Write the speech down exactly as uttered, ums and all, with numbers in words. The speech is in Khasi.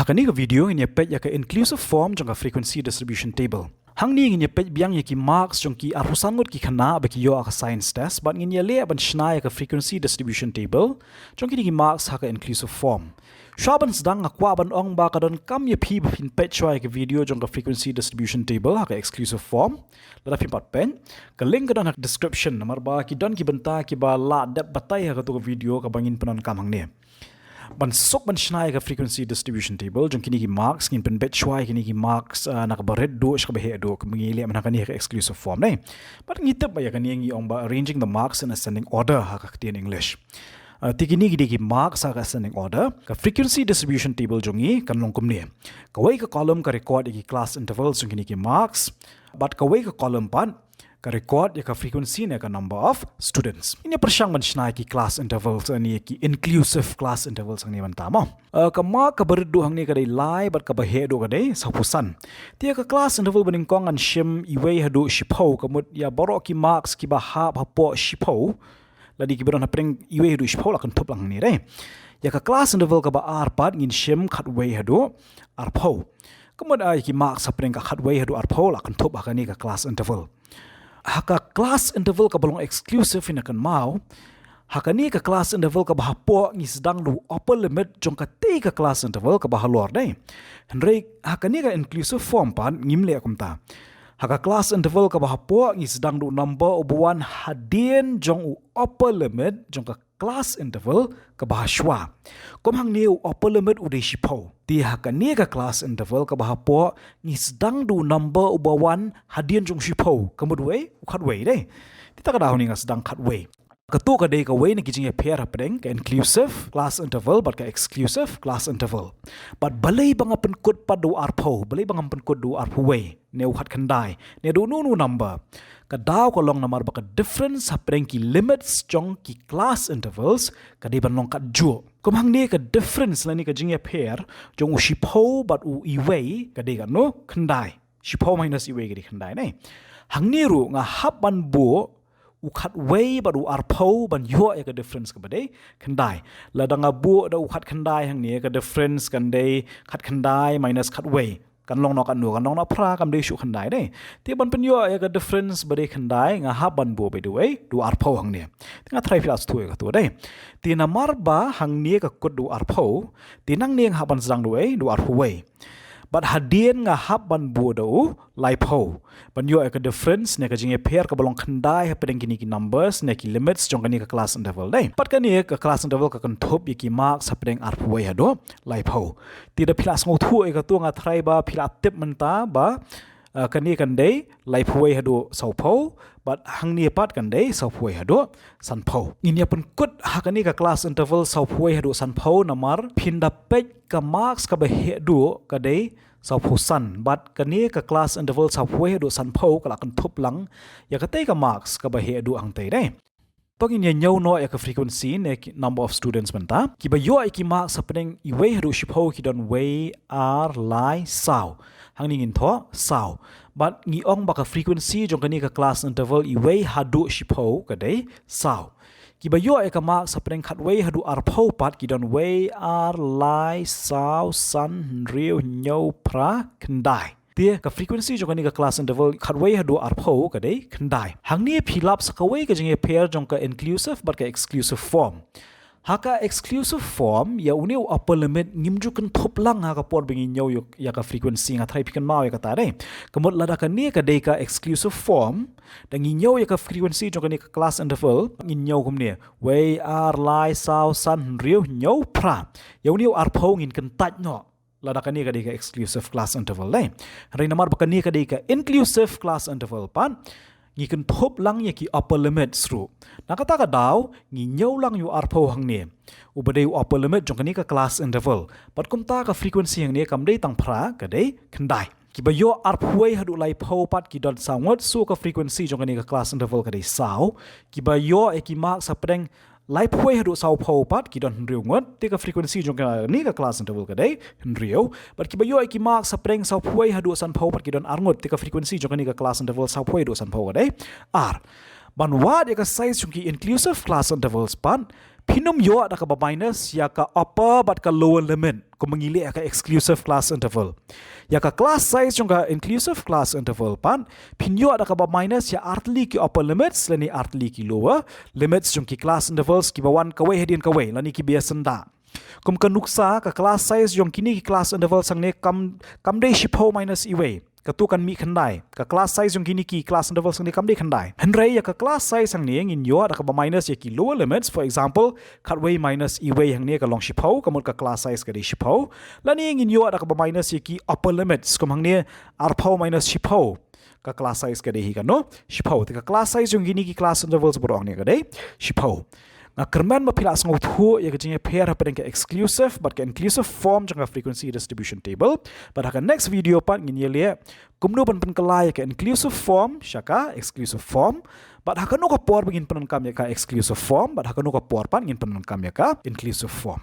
Kane ka video ngin ïa peit ïa ka inclusive form jong ka frequency distribution table. Hangne ngin ïa peit biang ïa ki marks jong ki arphew san ngut ki khynnah ba ki ïoh ha ka science test, bad ngin ïa leh ban shna ïa ka frequency distribution table jong kine ki marks ha ka inclusive form. Shuwa ban sdang, nga kwah ban ong ba ka donkam ïa phi ba phin peit shuwa ïa ka video jong ka frequency distribution table ha ka exclusive form. Lada phim pat peit, ka link ka don ha ka description, namar ba ki don ki bynta kiba lah dep batai ha kato ka video kaba ngin pyndonkam hangne. Ban suk ban shna ïa ka frequency distribution table jong kine ki marks, ngin pynpeit shuwa ïa kine ki marks, ah, na kaba rit duh sha kaba heh duh, kaba ngi leh mynta ha kane ka exclusive form ne. Bad ngi tip ba ïa kane ngi ong ba arranging the marks in ascending order ha ka ktien English. Ah, te kine ki dei ki marks ha ka ascending order. Ka frequency distribution table jong ngi kan long kumne. Kawei ka column ka record ïa ki class intervals jong kine ki marks. Bad kawei ka column pat ka record ïa ka frequency ne ka number of students. Ngin ïa pyrshang ban shna ïa ki class intervals, ne ïa ki inclusive class intervals hangne mynta mo. Uh, ka mark kaba rit duh hangne ka dei lai bad kaba heh duh ka dei sawphew san. Te ïa ka class interval banyngkong ngan shim iwei haduh shiphew, ka mut ïa baroh ki marks kiba hap hapoh shiphew, lane kiba don hapdeng iwei haduh shiphew la kynthup lang hangne de. Ïa ka class interval kaba ar pat ngin shim khatwei haduh arphew. Ka mut, ah, ïa ki marks hapdeng ka khatwei haduh arphew la kynthup ha kane ka class interval. Ha ka class interval kaba long exclusive, phin ïa kynmaw, ha kane ka class interval kaba hapoh ngi sdang da u upper limit jong katei ka class interval kaba halor de. Hynrei ha kane ka inclusive form pat ngim leh kumta. Ha ka class interval kaba hapoh ngi sdang da u number uba wan hadien jong u upper limit jong ka class interval kaba hashwa. Kum hangne u upper limit u dei shiphew. Te ha kane ka class interval kaba hapoh ngi sdang da u number uba wan hadien jong u shiphew, ka mut wei, u khatwei de. Te ta ka daw hangne nga sdang khatwei. Kato ka dei kawei na ki jingïapher hapdeng ka inclusive class interval bad ka exclusive class interval. Bad balei ba nga pynkut pat da u arphew, balei ba ngam pynkut da u arphew wei, ne u khatkhyndai, ne da uno uno u number? Ka daw ka long namar ba ka difference hapdeng ki limits jong ki class intervals ka dei ban long katjuh. Kum hangne ka difference lane ka jingïapher jong u shiphew bad u iwei ka dei katno? Khyndai. Shiphew minus iwei ka dei khyndai ne. Hangne ruh nga hap ban buh u khatwei bad u arphew ban ïoh ïa ka difference kaba dei khyndai. Lada nga buh da u khatkhyndai hangne, ka difference kan dei khatkhyndai minus khatwei. Kan long noh katno? Kan long noh phra, kam dei shuh khyndai de. Te ban pynïoh ïa ka difference ba dei khyndai, nga hap ban buh, by the way, da u arphew hangne. Te nga tharai phi la sngewthuh ïa kato de. Te namar ba hangne ka kut da u arphew, te nangne nga hap ban sdang da u wei, da u arphew wei. Bad hadien nga hap ban buh da u laiphew ban ïoh ïa ka difference ne ka jingïapher kaba long khyndai hapdeng kine ki numbers ne ki limits jong kane ka class interval de. Bad kane ka class interval ka kynthup ïa ki marks hapdeng arphew wei haduh laiphew. Te da phi la sngewthuh ïa kato, nga tharai ba phi la tip mynta ba, uh, kane kan dei laiphew wei haduh sawphew, bad hangne pat kan dei sawphew wei haduh sanphew. Ngin ïa pynkut ha kane ka class interval sawphew wei haduh sanphew namar phin da peit ka marks kaba heh duh ka dei sawphew san. Bad kane ka class interval sawphew wei haduh sanphew ka la kynthup lang ïa katei ka marks kaba heh duh hangtei de. To ngin ïa ñiew noh ïa ka frequency ne ki number of students mynta. Kiba ïoh ïa ki marks hapdeng iwei haduh shiphew ki don wei, ar, lai, saw. Hangne ngin thoh saw. Bad ngi ong ba ka frequency jong kane ka class interval iwei haduh shiphew ka dei saw. Kiba ïoh ïa ka marks hapdeng khatwei haduh arphew pat ki don wei, ar, lai, saw, san, hynriew, hynñiew, phra, khyndai. Te ka frequency jong kane ka class interval khatwei haduh arphew ka dei khyndai. Hangne phi lap sa kawei ka jingïapher jong ka inclusive bad ka exclusive form. Ha ka exclusive form, ïa une u upper limit ngim ju kynthup lang ha ka por ba ngi ñiew ïa, ïa ka frequency. Nga tharai phi kynmaw ïa kata de. Ka mut lada kane ka dei ka exclusive form, da ngi ñiew ïa ka frequency jong kane ka class interval, ngin ñiew kumne: wei, ar, lai, saw, san, hynriew, hynñiew, phra. Ïa une u arphew ngin kyntait noh lada kane ka dei ka exclusive class interval de. Hynrei namar ba kane ka dei ka inclusive class interval pat, ngi kynthup lang ïa ki upper limits ruh. Na kata ka daw ngi ñiew lang ïa u arphew hangne, uba dei u upper limit jong kane ka class interval. Bad kumta ka frequency hangne kam dei tang phra, ka dei khyndai. Kiba ïoh arphew wei haduh laiphew pat ki don saw ngut, so ka frequency jong kane ka class interval ka dei saw. Kiba ïoh ïa ki marks hapdeng laiphew wei haduh sawphew pat ki don hynriew ngut, te ka frequency jong kane ka class interval ka dei hynriew. Bad kiba ïoh ïa ki marks hapdeng sawphew wei haduh sanphew pat ki don ar ngut, te ka frequency jong kane ka class interval sawphew wei haduh sanphew ka dei ar. Ban wad ïa ka size jong ki inclusive class intervals pat, phin ym ïoh da kaba minus ïa ka upper bad ka lower limit kumba ngi leh ïa ka exclusive class interval. Ïa ka class size jong ka inclusive class interval pat phin ïoh da kaba minus ïa artylli ki upper limits lane artylli ki lower limits jong ki class intervals kiba wan kawei hadien kawei lane kiba ïasyndah. Kum ka nuksa, ka class size jong kine ki class intervals hangne kam, kam dei shiphew minus iwei. Katu kan mih khyndai. Ka class size jong kine ki class intervals hangne kam dei khyndai. Hynrei ïa ka class size hangne ngin ïoh da kaba minus ïa ki lower limits, for example, khatwei minus iwei hangne ka long shiphew, ka mut ka class size ka dei shiphew. Lane ngin ïoh da kaba minus ïa ki upper limits, kum hangne arphew minus shiphew. Ka class size ka dei hi kano, shiphew. Te ka class size jong kine ki class intervals baroh hangne ka dei shiphew. Nga kyrmen ba phi la sngewthuh ïa ka jingïapher hapdeng ka exclusive bad ka inclusive form jong ka frequency distribution table. Bad ha ka next video pat ngin ïaleh kumno ban pynkylla ïa ka inclusive form sha ka exclusive form. Bad ha kano ka por ba ngin pyndonkam ïa ka exclusive form, bad ha kano ka por pat ngin pyndonkam ïa ka inclusive form.